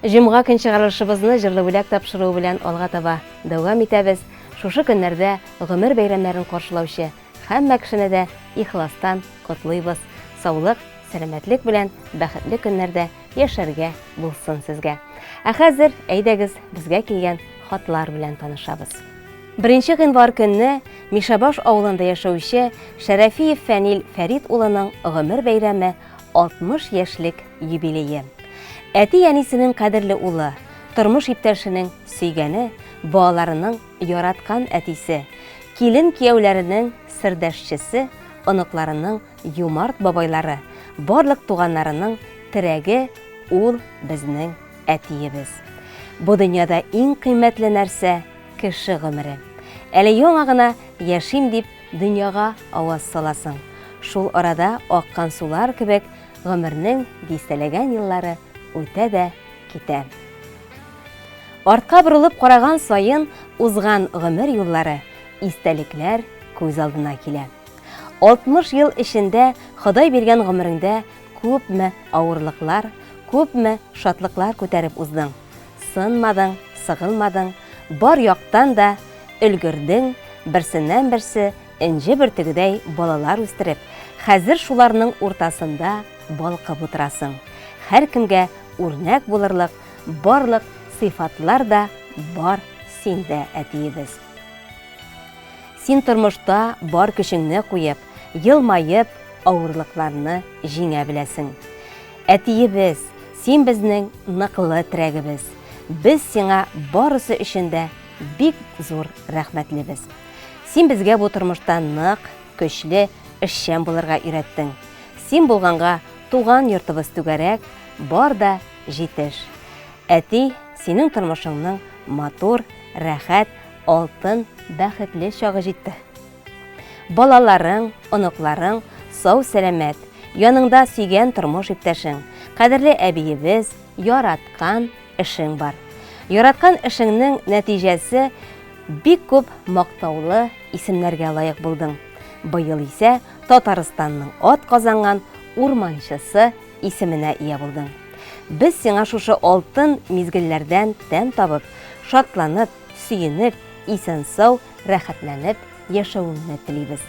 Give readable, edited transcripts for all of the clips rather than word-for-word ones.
Җомга көн чыгарылышыбызны җырлы бүләк тапшыруы белән алга таба дәвам итәбез. Шушы көннәрдә гомер бәйрәмнәрен каршылаучы һәммә кешене дә ихластан котлыйбыз. Саулык, сәламәтлек белән бәхетле көннәрдә яшәргә булсын сезгә. Ә хәзер, әйдәгез, безгә килгән хатлар белән танышабыз. Беренче гыйнвар көнне Мишәбаш авылында яшәүче Шәрәфиев Фәнил Фәрит улының гомер бәйрәме 60 яшьлек юбилее. Әти-әнисенең кадерле улы, тормыш иптәшенең сөйгәне, балаларының яраткан әтисе, килен-кияүләренең сердәшчесе, оныкларының юмарт бабайлары, барлык туганнарының терәге ул безнең әтиебез. Бу дөньяда иң кыйммәтле нәрсә, кеше гомере. Әле яңа гына яшим дип дөньяга аваз саласың. Шул арада аккан сулар кебек гомернең дистәләгән еллары үтә дә китә. Артка борылып караган саен узган гомер юллары, истәлекләр күз алдына килә. 60 ел эчендә Ходай биргән гомереңдә күпме авырлыклар, күпме шатлыклар күтәреп уздың. Сынмадың, сыгылмадың, бар яктан да өлгердең, берсеннән-берсе энҗе бөртегедәй балалар үстереп, хәзер шуларның уртасында балкып утырасың. Һәркемгә үрнәк булырлык барлык сыйфатлар да бар синдә, әтиебез. Син тормышта бар көчеңне куеп, елмаеп, авырлыкларны җиңә беләсең. Әтиебез, син безнең ныклы терәгебез. Без сиңа барысы өчен дә бик зур рәхмәтлебез. Син безгә бу тормышта нык, көчле, эшчән булырга өйрәттең. Син булганга туган йортыбыз түгәрәк, бар да җитеш. Әти, синең тормышыңның матур, рәхәт, алтын, бәхетле чагы җитте. Балаларың, оныкларың сау-сәламәт, яныңда сөйгән тормыш иптәшең, кадерле әбиебез, яраткан эшең бар. Яраткан эшеңнең нәтиҗәсе бик күп мактаулы исемнәргә лаек булдың. Быел исә Татарстанның ат казанган урманчысы исеменә ия булдың. Без сиңа шушы алтын мизгелләрдән тәм табып, шатланып, сөенеп, исән-сау, рәхәтләнеп яшәвеңне телибез.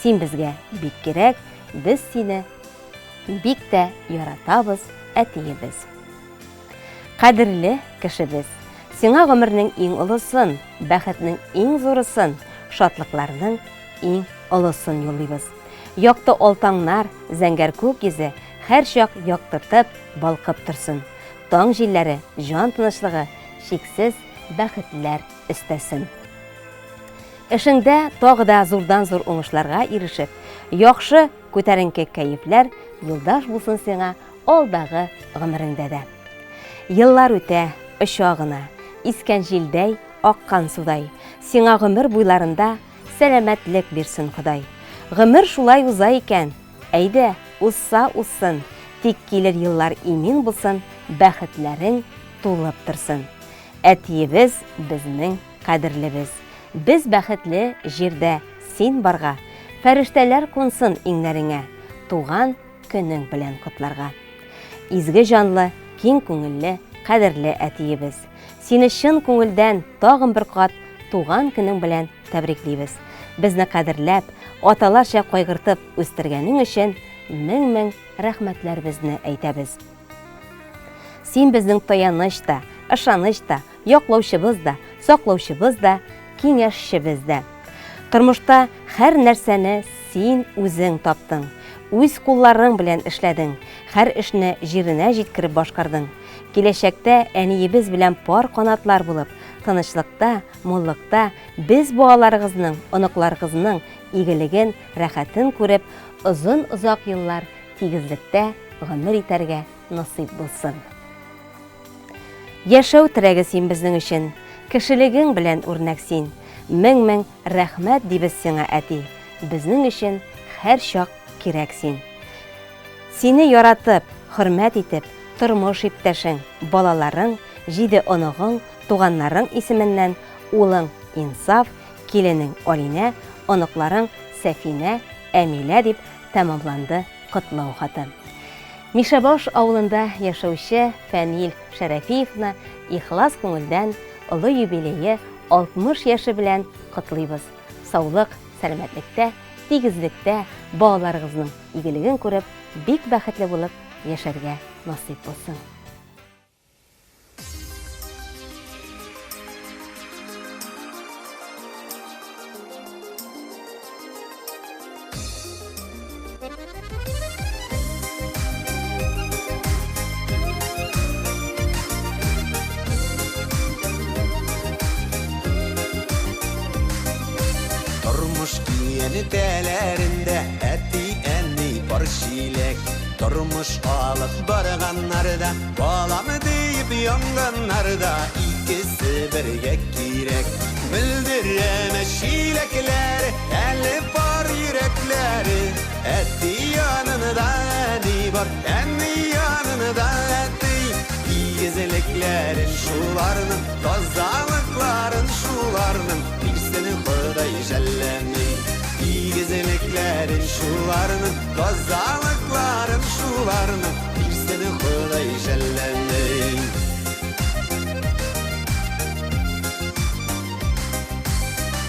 Син безгә бик кирәк, без сине бик тә яратабыз, әтиебез. Кадерле кешебез, сиңа гомернең иң олысын, бәхетнең иң зурысын, шатлыкларның иң олысын юллыйбыз. Якты алтаңнар, зәңгәр күк йөзе һәрчак яктыртып, балкып торсын. Таң җилләре, җан тынычлыгы, чиксез бәхетләр өстәсен. Эшеңдә тагы да зурдан-зур уңышларга ирешеп, яхшы күтәренке кәефләр юлдаш булсын сиңа алдагы гомереңдә дә. Еллар үтә, оча гына, искән җилдәй, аккан судай. Сиңа гомер буйларында сәламәтлек бирсен Ходай. Гомер шулай уза икән, әйдә, узса узсын, тик килер еллар имин булсын, бәхетләрең тулып торсын. Әтиебез безнең кадерлебез. Без бәхетле җирдә син барга, фәрештәләр кунсын иңнәреңә, туган көнең белән котларга. Изге җанлы, киң күңелле, кадерле әтиебез. Сине чын күңелдән тагын бер кат туган көнең белән тәбриклибез. Безне кадерләп, аталарча кайгыртып үстергәнең өчен мең-мең рәхмәтләребезне әйтәбез. Син безнең таяныч та, ышаныч та, яклаучыбыз да, саклаучыбыз да, киңәшчебез дә. Тормышта һәр нәрсәне син үзең таптың, үз кулларың белән эшләдең, һәр эшне җиренә җиткереп башкардың. Киләчәктә әниебез белән пар канатлар булып, тынычлыкта, муллыкта без балаларыгызның, оныкларыгызның игелеген, рәхәтен күреп, озын-озак еллар тигезлектә гомер итәргә насыйп булсын. Яшәү терәге син безнең өчен, кешелегең белән үрнәк син. Мең-мең рәхмәт дибез сиңа, әти, безнең өчен һәрчак кирәк син. Сине яратып, хөрмәт итеп, тормыш иптәшең, балаларың, җиде оныгың, туганнарың исеменнән улың Инсаф, киленең Алинә, оныкларың Сәфинә, Әмилә дип тәмамланды котлау хаты. Мишәбаш авылында яшәүче Фәнил Шәрәфиевны ихлас күңелдән олы юбилее 60 яше белән котлыйбыз. Саулык, сәламәтлектә, тигезлектә, балаларыгызның игелеген күреп, бик бәхетле булып яшәргә насыйп булсын. Тормыш киенетәләрендә әти-әни пар чиләк. Тормыш алып барганнарда, балам диеп янганнарда икесе бергә кирәк. Мөлдерәмә чиләкләр, әле пар йөрәкләре. Әти янында әни бар, әни янында әти. Игезлекләрен шуларның, тазалыкларын шуларның, бирсен Ходай жәлләми. Игезлекләрен шуларның, тазалыкларын шуларның, бирсен Ходай жәлләми.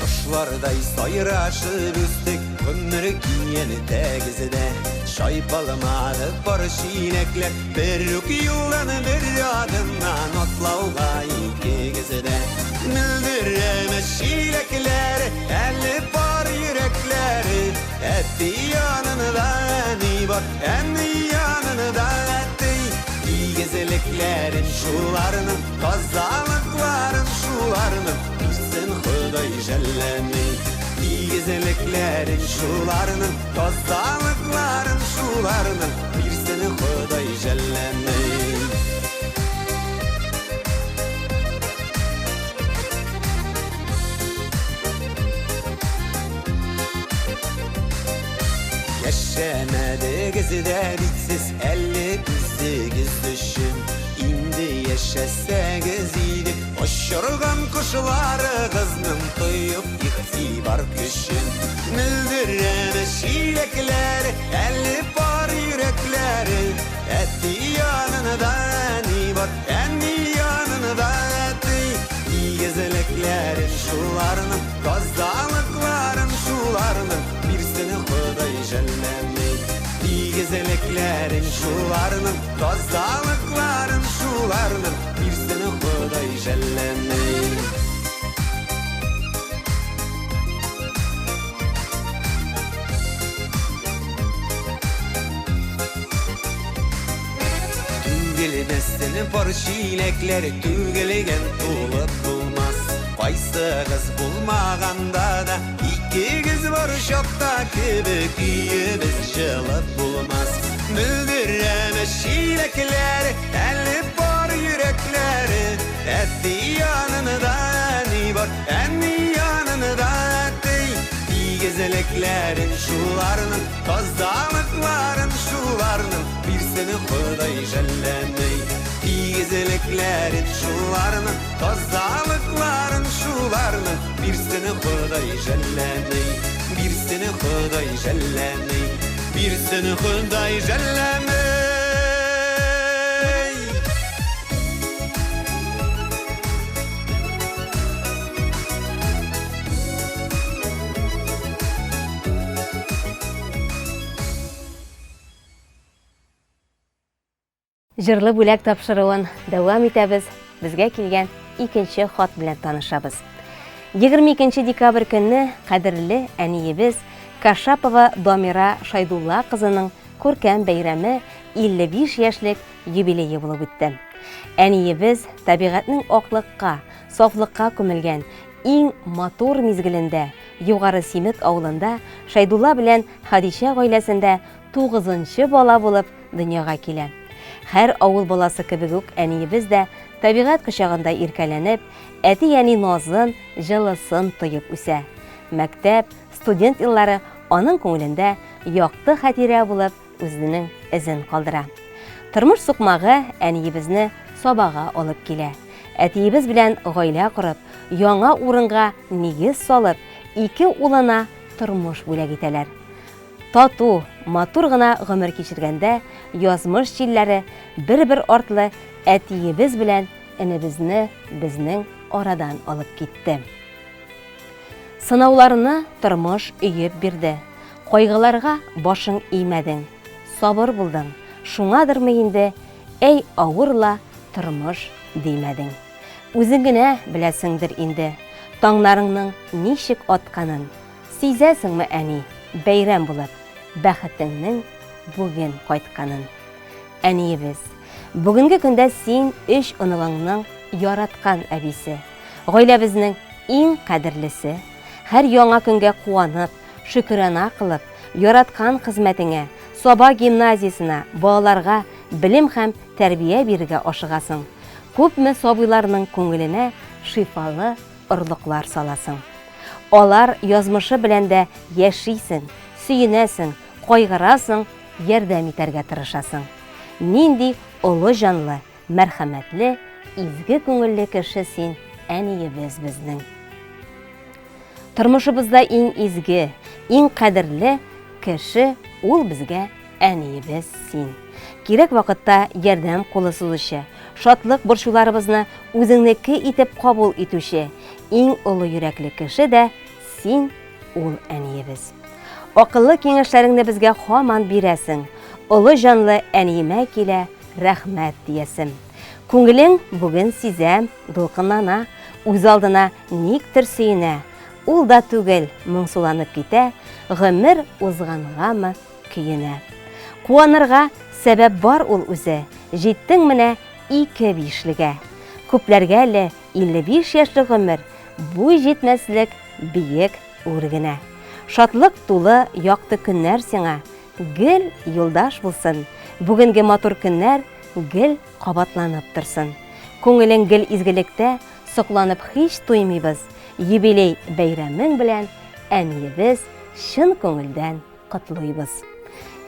Кошлардай сайрашып үстек, гомер киен тәгездә. Чайпалмады пар чиләкләр, бер үк юлдан бер адымнан атлауга икегездә. Мөлдерәмә чиләкләр, әле пар йөрәкләре. Әти янында әни бар, әни янында әти. Игезлекләрен шуларның, тазалыкларын шуларның, бирсен Ходай жәлләми. Игезлекләрен шуларның, тазалыкларын шуларның, бирсен Ходай жәлләми. Яшәмәдегез дә бит сез әле үзегез өчен. Инде яшәсәгез иде, очырган кошларыгызның тоеп игътибар көчен. Мөлдерәмә чиләкләр, әле пар йөрәкләре. Әти янында әни бар, әни янында әти. Игезлекләрен шуларның, тазалыкларын шуларның, бирсен Ходай жәлләми. Игезлекләрен шуларның, тазалыкларын шуларның, бирсен Ходай жәлләми. Түгелмәсен пар чиләкләр, түгелгән тулып булмас. Кайсыгыз булмаганда да, икегез бар чакта кебек өебез җылып булмас. Мөлдерәмә чиләкләр, әле пар йөрәкләре. Әти янында әни бар, әни янында әти. Игезлекләрен шуларның, тазалыкларын шуларның, бирсен Ходай жәлләми. Игезлекләрен шуларның, тазалыкларын шуларның, бирсен Ходай жәлләми. Бирсен Ходай жәлләми. Бирсен Ходай жәлләми. Җырлы бүләк тапшыруын дәвам итәбез. Безгә килгән икенче хат белән танышабыз. 22 декабрь көнне кадерле әниебез Кашапова Дамира Шайдулла кызының күркәм бәйрәме 55 яшьлек юбилее булып үтте. Әниебез табигатьнең аклыкка, сафлыкка күмелгән иң матур мизгелендә Югары Симет авылында Шайдулла белән Хадичә гаиләсендә тугызынчы бала булып дөньяга килә. Һәр авыл баласы кебек үк әниебез дә табигать кочагында иркәләнеп, әти-әни назын, җылысын тоеп үсә. Мәктәп, студент еллары аның күңелендә якты хатирә булып үзенең эзен калдыра. Тормыш сукмагы әниебезне Сабага алып килә. Әтиебез белән гаилә корып, яңа урынга нигез салып, ике улына тормыш бүләк итәләр. Тату, матур гына гомер кичергәндә, язмыш җилләре бер-бер артлы әтиебез белән энебезне безнең арадан алып китте. Сынауларны тормыш өеп бирде. Кайгыларга башың имәдең, сабыр булдың, шуңадырмы инде, әй авыр ла тормыш димәдең. Үзең генә беләсеңдер инде, таңнарыңның ничек атканын. Сизәсеңме, әни, бәйрәм булып, бәхетеңнең бүген кайтканын. Әниебез, бүгенге көндә син өч оныгыңның яраткан әбисе, гаиләбезнең иң кадерлесе. Һәр яңа көнгә куанып, шөкерана кылып, яраткан хезмәтеңә, Саба гимназиясенә балаларга белем һәм тәрбия бирергә ашыгасың. Күпме сабыйларның күңеленә шифалы орлыклар саласың. Алар язмышы белән дә яшисең, сөенәсең, кайгырасың, ярдәм итәргә тырышасың. Нинди олы җанлы, мәрхәмәтле, изге күңелле кеше син, әниебез безнең. Тормышыбызда иң изге, иң кадерле кеше ул безгә әниебез син. Кирәк вакытта ярдәм кулы сузучы, шатлык борчуларыбызны үзеңнеке итеп кабул итүче, иң олы йөрәкле кеше дә син, ул әниебез. Акыллы киңәшләреңне безгә һаман бирәсең. Олы җанлы әниемә килә рәхмәт диясем. Күңелең бүген сизәм, дулкынлана, үзалдына никтер сөенә. Ул да түгел, моңсуланып китә, гомер узгангамы көенә. Куанырга сәбәп бар ул үзе, җиттең менә ике бишлегә. Күпләргә әле 55 яшьлек гомер буй җитмәслек биек үр генә. Шатлык тулы якты көннәр сиңа гел юлдаш булсын, бүгенге матур көннәр гел кабатланып торсын. Күңелең гел изгелектә, сокланып һич туймыйбыз. Юбилей бәйрәмең белән, әниебез, чын күңелдән котлыйбыз.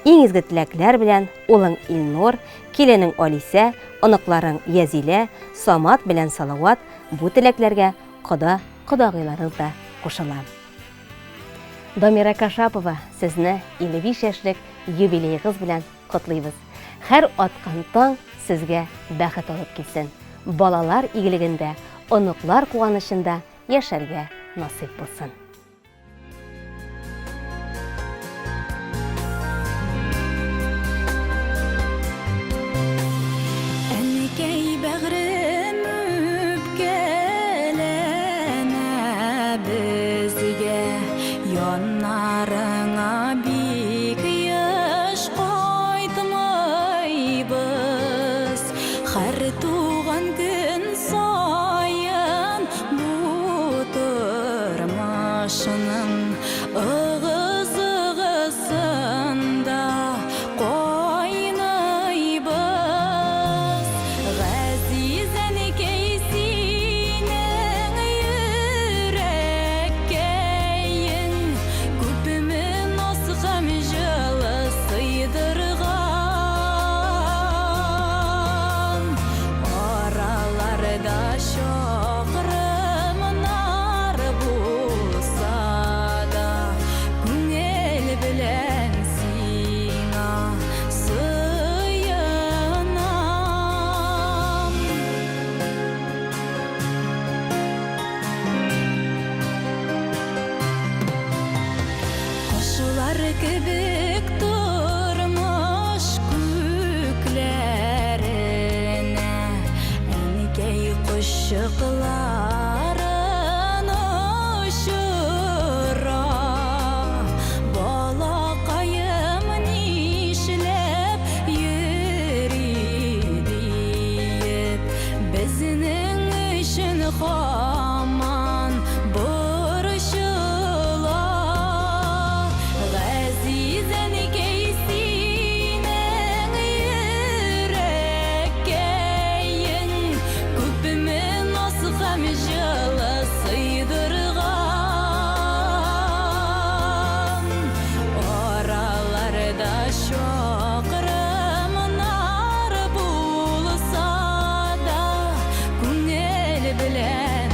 Иң изге теләкләр белән улың Илнур, киленең Алисә, оныкларың Язилә, Самат белән Салават бу теләкләргә кода, кодагыйларың да кушыла. Дамира Кашапова, сезне 55 яшьлек юбилеегыз белән котлыйбыз. Һәр аткан таң сезгә бәхет алып килсен. Балалар игелегендә, оныклар куанычында яшәргә насыйп булсын. Әнкәй бәгърем үпкәләмә безгә, Яннарыңа бик еш кайтмыйбыз. Һәр туган көн саен бу тормышның ыгы-зыгысында кайныйбыз. Газиз әнкәй, синең йөрәккәең күпме наз һәм җылы сыйдырган. Араларда чакрымнар булса да, күңел белән сиңа сыенам. Кошлар кебек тормыш күкләренә Әнкәй кошчыкларын очыра. Балакаем нишләп йөри диеп, Безнең өчен һаман борчыла. Газиз әнкәй, синең йөрәккәең күпме наз һәм җылы сыйдырган. Араларда чакрымнар булса да, күңел белән.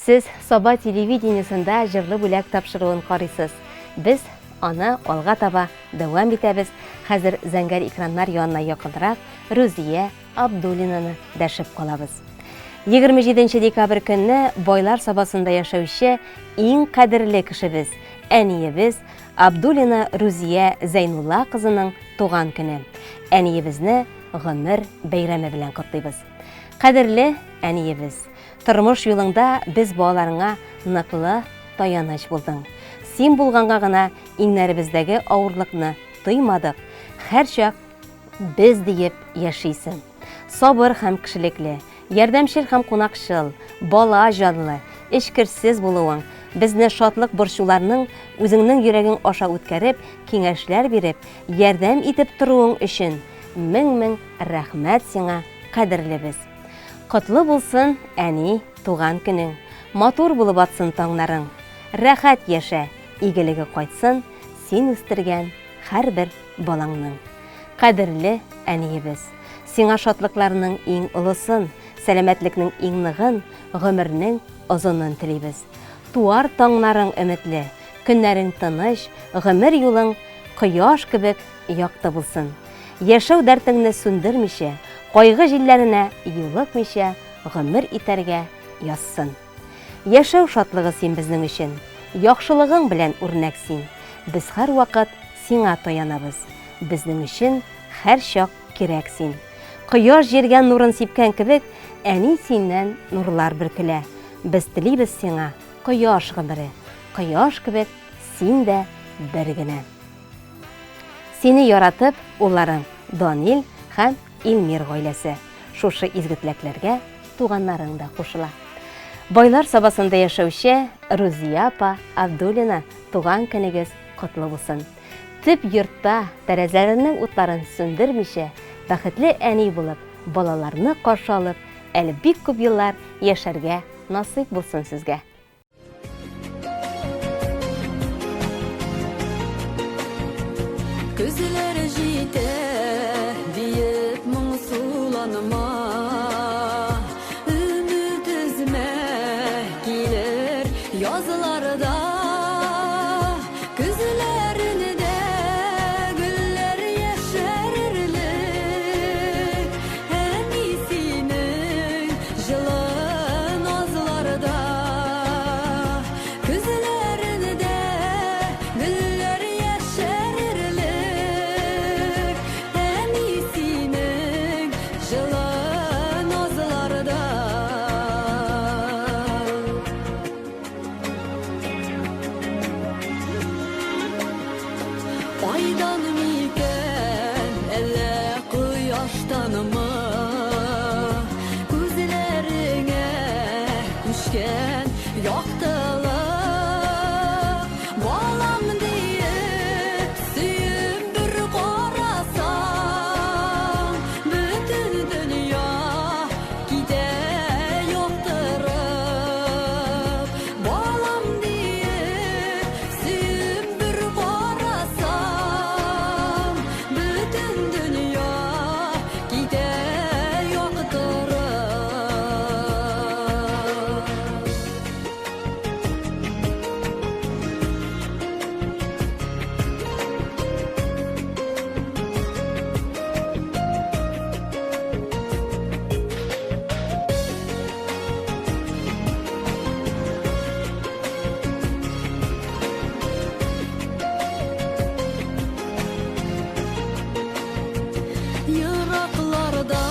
Сез Саба телевидениесында җырлы бүләк тапшыруын карыйсыз. Без аны алга таба дәвам итәбез. Хәзер зәңгәр экраннар янына якынрак Рүзия Абдуллинаны дәшеп калабыз. 27 декабрь көнне Байлар Сабасында яшәүче иң кадерле кешебез, әниебез Абдуллина Рүзия Зәйнулла кызының туган көне. Әниебезне гомер бәйрәме белән котлыйбыз. Кадерле әниебез, тормыш юлыңда без балаларыңа ныклы таяныч булдың. Син булганга гына иңнәребездәге авырлыкны тоймадык, һәрчак без диеп яшисең. Сабыр һәм кешелекле, ярдәмчел һәм кунакчыл, бала җанлы, эчкерсез булуың, безне шатлык-борчуларның үзеңнең йөрәгең аша үткәреп, киңәшләр биреп, ярдәм итеп торуың өчен мең-мең рәхмәт сиңа, кадерлебез. Котлы булсын, әни, туган көнең, матур булып атсын таңнарың. Рәхәт яшә, игелеге кайтсын син үстергән һәрбер балаңның. Кадерле әниебез! Сиңа шатлыкларның иң олысын, сәламәтлекнең иң ныгын, гомернең озынын телибез. Туар таңнарың өметле, көннәрең тыныч, гомер юлың кояш кебек якты булсын. Яшәү дәртеңне сүндермичә, кайгы җилләренә юлыкмыйча гомер итәргә язсын. Яшәү шатлыгы син безнең өчен, Яхшылыгың белән үрнәк син. Без һәрвакыт сиңа таянабыз, Безнең өчен һәрчак кирәк син. Кояш җиргә нурын сипкән кебек, Әни синнән нурлар бөркелә. Без телибез сиңа кояш гомере, Кояш кебек син дә бер генә. Сине яратып, улларың Данил һәм Илмир гаиләсе. Шушы изге теләкләргә туганнарың да кушыла. Байлар Сабасында яшәүче Рузия апа Абдуллина туган көнегез котлы булсын. Төп йортта тәрәзәләрнең утларын сүндермичә, бәхетле әни булып, балаларны каршы алып, әле бик күп еллар яшәргә насыйп булсын сезгә. Көзләр җитә диеп моңсуланма, Өмет өзмә, килер язларда. Көзләрендә гөлләр яшәрерлек, Әни синең җылы назларда. Көзләрендә гөлләр яшәрерлек, Әни синең җылы назларда. Айдан микән, әллә кояштанмы, Күзләреңә күчкән яктылык. Балам диеп, сөеп бер карасаң, Бөтен дөнья китә яктырып. Балам диеп, сөеп бер карасаң, Бөтен дөнья китә яктырып. Еракларда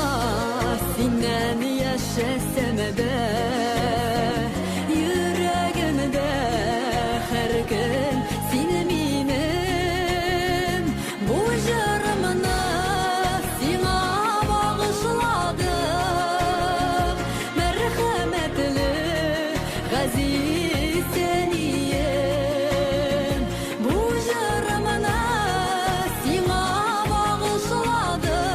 синнән яшәсәм дә, Йөрәгемдә һәр көн син минем. Бу җырымны сиңа багышладым, Мәрхәмәтле, газиз әнием. Бу җырымны сиңа багышладым,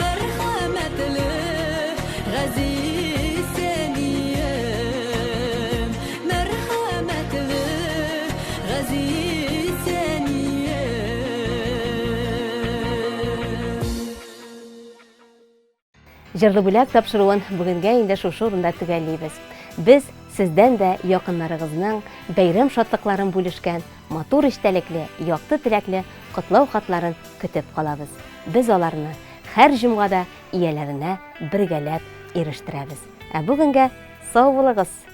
Мәрхәмәтле, газиз әнием. Мәрхәмәтле, газиз әнием. Җырлы бүләк тапшыруын бүгенгә инде шушы урында төгәллибез. Без сездән дә якыннарыгызның бәйрәм шатлыкларын бүлешкән матур эчтәлекле, якты теләкле котлау хатларын көтеп калабыз. Без аларны һәр җомгада ияләренә бергәләп ирештерәбез. Ә бүгенгә сау булыгыз!